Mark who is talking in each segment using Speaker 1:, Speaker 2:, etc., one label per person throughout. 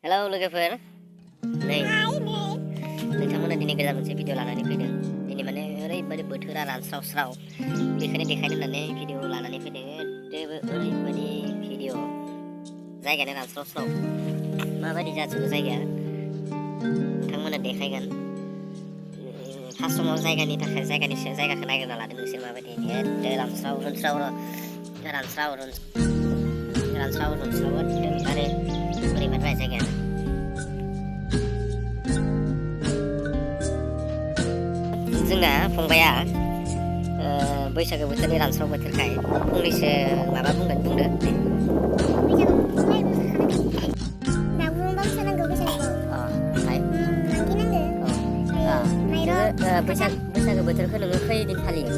Speaker 1: Hello लोगोफोर नै नोंथांमोना दिनै गोदान मोनसे भिडिअ लानानै फैदों। दिनै माने ओरैबायदि बोथोरा रानस्राव बेखायनो देखायनो होननानै भिडिअ लानानै फैदों। ओरैबायदि भिडिअ जायगायानो रानस्राव माबायदि जाजोबो जायगाया नोंथांमोना देखायगोन। फार्स्ट समाव जायगानि थाखाय जायगाखौ नागिरना लादों नोंसोर माबायदि एदे रानस्राव आरो बोरैबाद्राय जायगाया जोंना फंबाया बैसागो बोथोरनि रानस्राव बोथोरखाय फंनैसो माबा बुंदो दे। बैसागो बोथोरखौ नोङो खैदिन फालियो?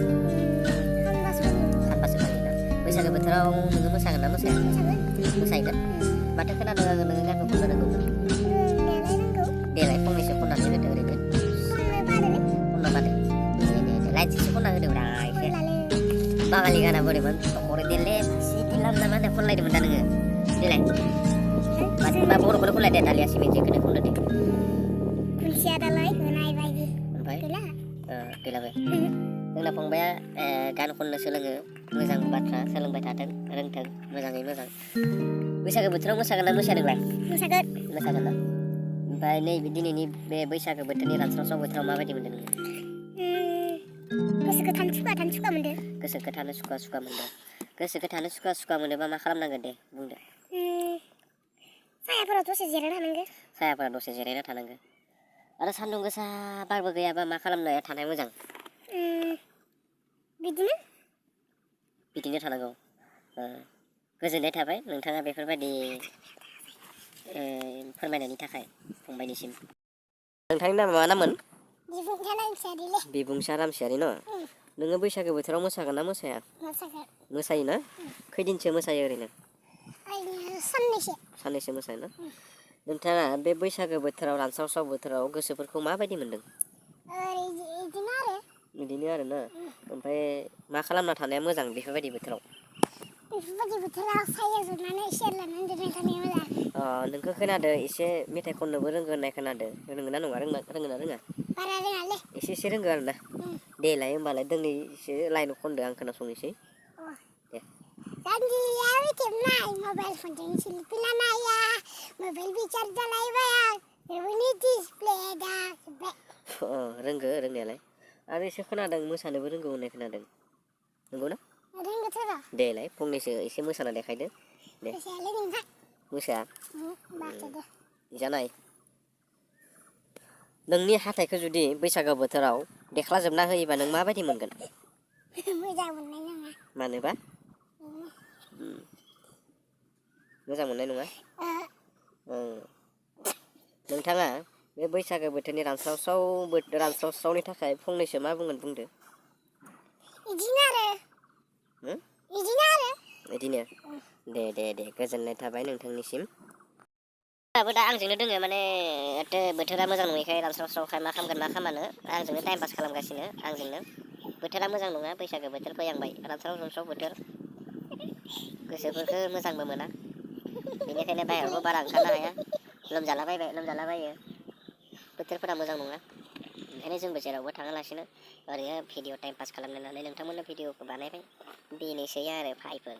Speaker 1: सानबासो फालियो। बैसागो बोथोराव नोङो मोसागोन ना मोसाया? मोसायोना? माथो खोनादों आङो नोङो गानखौ खननो रोंगौ। देलाय फंनैसो खननानै होदो ओरैनो। खननो बादो। लाइनसेसो खनना होदोब्रा एसे। बाङालि गाना बोरैमोन? हरै देले सिटि लामना मा होनो खनलायदोंमोन दा नोङो? देलाय बा बर'खौनो खनलाय दे दालियासि मेजिकखौनो खनदो दे। खुसिया दालाय होनाय बायदि। ओमफ्राय गैलाबो। जोंना फंबाया गान खननो सोलोङो। मोजां बाथ्रा सोलोंबाय थाथों रोंथों मोजाङै मोजां। बैसागो बोथोराव मोसागोन ना मोसाया नोंलाय? मोसागोन ना? ओमफ्राय नैबे दिनैनि बे बैसागो बोथोरनि रानस्राव बोथोराव माबायदि मोनदों नोङो? गोसोखौ थानो सुखुवा मोनदों। गोसोखौ थानो सुखुवा मोनदों। गोसोखौ थानो सुखुवा मोनोबा मा खालामनांगोन दे बुंदो। सायाफोराव दसे जिरायना थानांगो। आरो सान्दुं गोसा बारबो गैयाबा मा खालामनो थानाया मोजां? बिदिनो थानांगौ। गोजोननाय थाबाय नोंथाङा बेफोरबायदि फोरमायनायनि थाखाय फंबायनिसिम। नोंथांनि नामा मा नाममोन? बिबुंसार रामसियारि न'? नोङो बैसागो बोथोराव मोसागोन ना मोसाया? मोसायोना? खैदिनसो मोसायो ओरैनो? साननैसो मोसायोना? नोंथाङा बे बैसागो बोथोराव रानस्राव बोथोराव गोसोफोरखौ माबायदि मोनदों? बिदिनो आरो ना? ओमफ्राय मा खालामना थानाया मोजां बेफोरबायदि बोथोराव? सायायाव जनानै सेर लानानै जिरायना थानाया मोजां। नोंखौ खोनादो एसे मेथाइ खननोबो रोंगो होननाय खोनादो। रोंगोना रोङा? बारा रोङालै। एसे रोंगो आरो ना? देलाय होमबालाय दोंनैसो लाइन खनदो आं खोनासंनोसै। दे। जानजिया मेथेबनाय मबाइल फनजों सेलफि लानाया मबाइल बिचार जालायबाय मेगननि डिसप्ले गाजोब्बाय। रोंगो रोंनायालाय। आरो एसे खोनादों मोसानोबो रोंगौ होननाय खोनादों। नंगौना? रोंगोथ' र'। देलाय फंनैसो एसे मोसाना देखायदो। दे। मोसायालै नोंथां। मोसाया? जानाय। नोंनि हाथाइखौ जुदि बैसागो बोथोराव देख्लाजोबना होयोबा नों माबायदि मोनगोन? मोजां मोननाय नङा। मानोबा? मोजां मोननाय नङा? नोंथाङा बे बैसागो बोथोरनि रानस्रावनि थाखाय फंनैसो मा बुंगोन बुंदो। इदिनो दे गोजोननाय थाबाय नोंथांनिसिम। दाबो दा आंजोंनो दोङो माने बोथोरा मोजां नङैखाय रानस्रावखाय मा खालामनो आंजोंनो टाइम पास खालामगासिनो आंजोंनो। बोथोरा मोजां नङा बैसागो बोथोर फैहांबाय रानस्राव बोथोर। गोसोफोरखौ मोजांबो मोना। बेनिखायनो बाहेरावबो बारा ओंखारनो हाया। लोमजालाबायो। बोथोरफोरा मोजां नङा। ओंखायनो जोंबो जेरावबो थाङालासिनो ओरैनो भिडिअ टाइम पास खालामनो होननानै नोंथांमोननो भिडिअखौ बानायबाय। बेनोसै आरो भाइफोर।